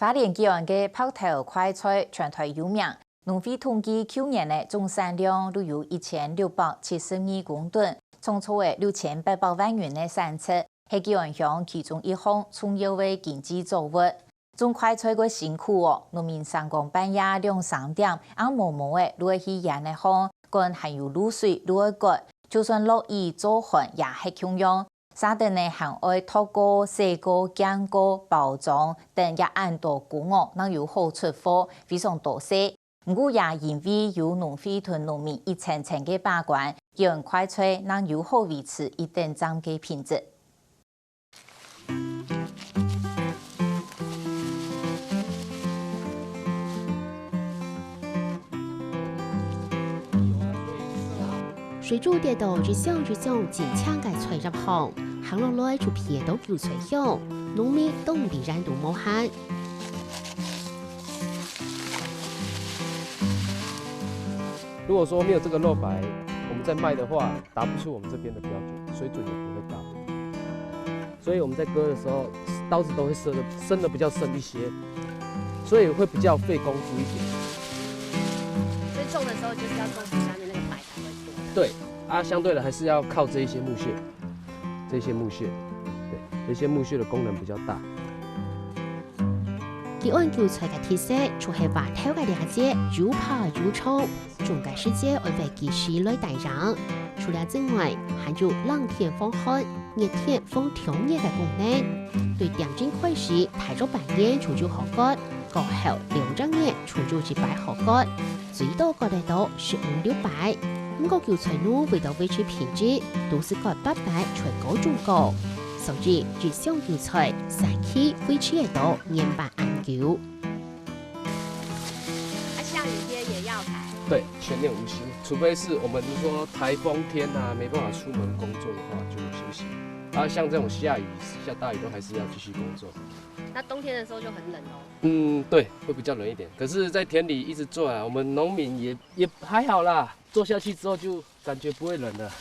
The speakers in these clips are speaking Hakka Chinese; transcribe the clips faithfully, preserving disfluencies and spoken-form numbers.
花蓮吉安个白頭快菜全台有名，農會統計舊年个總產量約有一千六百七十二公噸，創造个六千八百萬元个產值，係吉安鄉其中一項重要个經濟作物。種快菜个辛苦哦，農民三更半夜兩三點，暗摸摸个就愛去園仔項，趕還有露水就愛割，就算落雨做寒也係共樣。 續等呢還愛擇過、洗過、揀過、包裝等也恁多工哦，正有好出貨，非常多事。毋過也因為有農會同農民一層層个把關，吉安快菜正有好維持一等正个品質。 水煮跌到一箱一箱真靚个菜葉項，行落來就鼻到韭菜香，農民當然都無閒。如果說沒有這個肉白，我們在賣的話，達不出我們這邊的標準，水準也不會到。 所以我們在割的時候，刀子都會伸的，伸的比較深一些，所以會比較費功夫一點。所以種的時候就是要注意下面那個白才會出來。對，啊，相對的還是要靠這一些木屑，這些木屑，對，這些木屑的功能比較大。吉安韭菜个特色就係花頭个這節又白又長， 種个時節愛會及時來戴營。除了之外，還有冷天防寒、熱天防凍熱个功能。對點正開始，大約半年就有好割，過後兩隻月就有一擺好割，最多割得到十五六擺。毋過韭菜農為到維持品質，都係割八擺才過種過。所以，一箱韭菜產期維持得到年半恁久。 啊，下雨天也要排。對，全年無休，除非是我們說颱風天啊，沒辦法出門工作的話，就休息。啊，像這種下雨、下大雨都還是要繼續工作。那冬天的時候就很冷哦。嗯，對，會比較冷一點。可是，在田裡一直做啊，我們農民也，也還好啦，做下去之後就感覺不會冷了。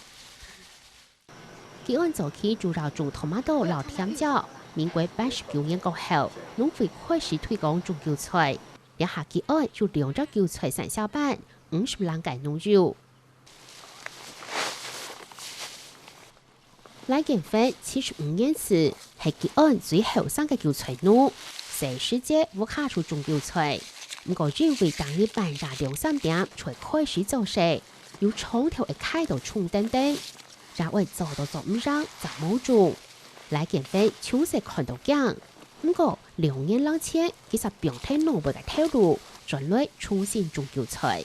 吉安早期主要種tomato摎甜椒，民國八十九年過後，農會開始推廣種韭菜。這下吉安有兩隻韭菜產銷班，五十零個農友。賴建芬七十五年次，係吉安最後生个韭菜農，細時節屋下就種韭菜。毋過因為逐日半夜兩三點才開始做事，有長透愛㧡到重等等， 也會做到做毋成，正無種。賴建芬從細看到驚，毋過兩年零前，佢煞放忒農會个頭路，轉來重新種韭菜。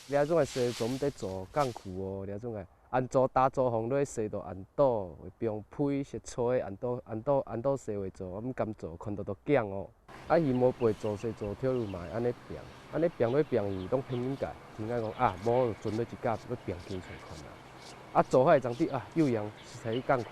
這種个事做毋得做，艱苦哦，這種个。恁早打早風落，事都恁多，會放屁、食菜，恁多、恁多、恁多事會做，毋敢做，看到都驚哦。 啊，佢無陪做事做頭路嘛，會恁呢拚，恁呢拚來拚去，攏騙人家。人家講啊，無就準備一架欲拚韭菜看啊。啊，做下正知啊，有影，實在艱苦。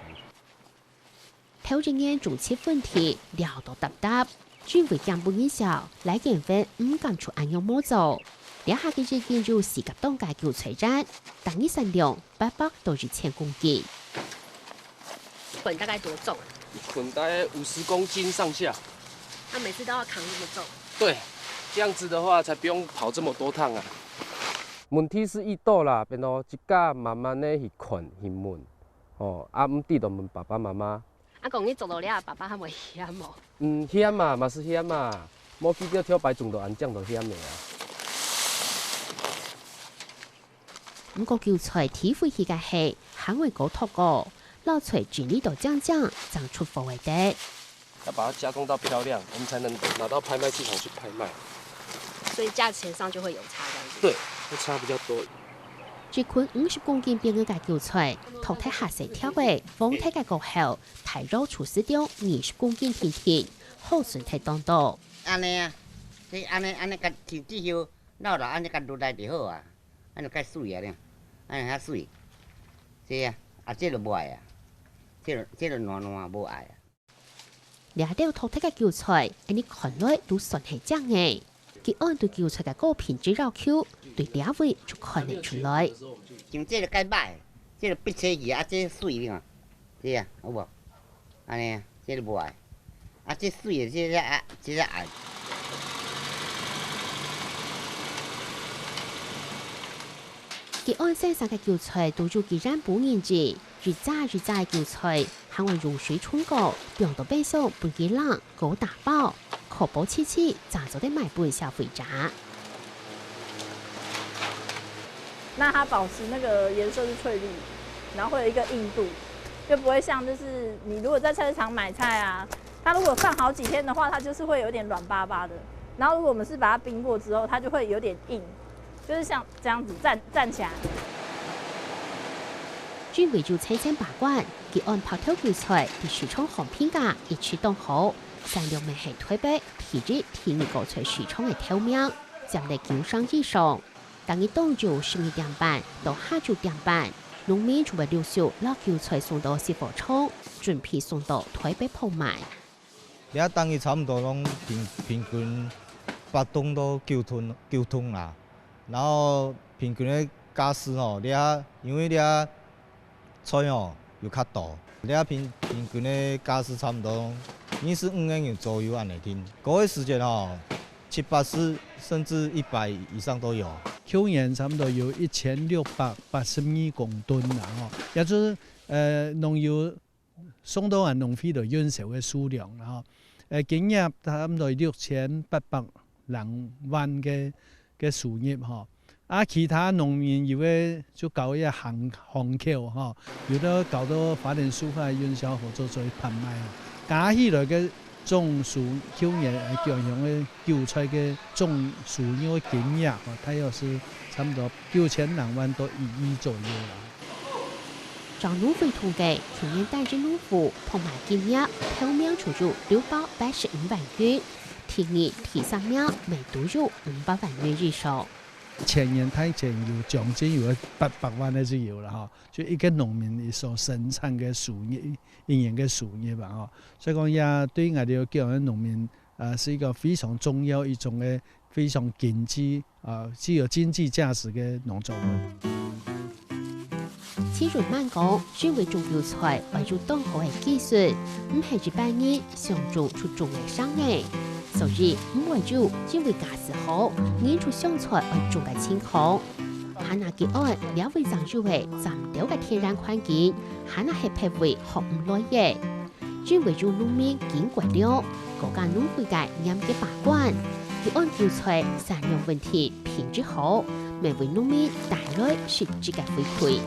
頭一年種七分地，了到搭搭，因為驚分人笑，賴建芬毋敢就恁樣無做。這下佢已經有四甲檔个韭菜園，逐日產量 八百到一千公斤。捆大概多重啊？捆大概五十公斤上下。那每次都要扛這麼重？對，這樣子的話才不用跑這麼多趟啊。問題係已多啦，變到自家慢慢的去捆去問，哦，啊，毋知就問爸爸媽媽。 啊，講你做到了，爸爸還會嫌無？嗯，嫌嘛，嘛係嫌嘛。無記得頭擺種到恁靚就嫌个啊。毋過韭菜提回去个係，還會過擇過，摎菜整理到靚靚，正出貨會得。要把它加工到漂亮，我們才能拿到拍賣市場去拍賣。所以價錢上就會有差，這樣子。對，會差比較多。一捆五十公斤邊个个韭菜，擇忒較細條个，放忒个過後， 大約就使用二十公斤定定，好存忒當多。恁呢啊，這恁呢，恁呢共停止後，摎摎恁呢共落來就好啊，恁呢較媠啊，恁呢較媠。這啊，啊，這就無愛啊，這就，這就爛爛無愛啊。這兜擇忒个韭菜，恁呢看來都算係靚个。 佢按對韭菜个高品質要求，對這位就看得出來。像這个較䆀，這个必切去啊，這媠你看，這啊，有無？恁呢啊，這个無愛。啊，這水也這个啊，這个啊。吉安生產个韭菜都有幾萬本銀子，一紮一紮个韭菜，還愛用水沖過，放到冰箱分佢冷，過打包，確保七七正做得賣分消費者。 那它保持那個顏色是翠綠，然後會有一個硬度，就不會像就是你如果在菜市場買菜啊，它如果放好幾天的話，它就是會有點軟巴巴的。然後如果我們是把它冰過之後，它就會有點硬，就是像這樣子站站起來。因為有層層把關，佢安排豆韭菜在市場項評價一直當好，產量乜係台北第一、第二高在市場个頭名，佔了九成以上。 逐日當晝十二點半到下晝六點半，農民就會陸續摎韭菜送到集貨場，準備送到台北鋪賣。這逐日差毋多攏平平均八噸到九噸九噸啦，然後平均个價數吼，這因為這 菜哦，有較多。這平平均个價數差毋多二十五個銀左右恁樣定。高个時節吼，七八十甚至一百以上都有。舊年差毋多有一千六百八十二公噸啦吼，也就係呃農友送到𠊎農會來運銷个數量啦吼。呃，今年差毋多六千八百零萬个个收入吼。 啊，其他農民有个就搞一个行行口吼，有个搞到花蓮書法運銷合作社拍賣吼，加起來个總收舊年个共樣个韭菜个總收入个金額吼，大約係差毋多九千零萬到一億左右啦。照農會統計，舊年單一農戶拍賣金額頭名就有六百八十五萬元，第二、第三名乜都有五百萬元以上。 前年大概有將近有八百萬个就有了哈，就一个農民佢所生產个收入，一一年个收入吧哈。所以講也對𠊎兜講个農民，呃，是一个非常重要一種个非常經濟，呃，具有經濟價值个農作物。 徐潤滿講，因為種韭菜愛有當好个技術，毋係一般人想種就種得成个，所以毋會有因為價數好，人就想出愛種个情況。還拿吉安這位正有个站斗个天然環境，還拿係別位學毋來个。 因為有農民經過了，國家農會个嚴格把關，佢安韭菜產量穩定、品質好，乜為農民帶來實質个回饋。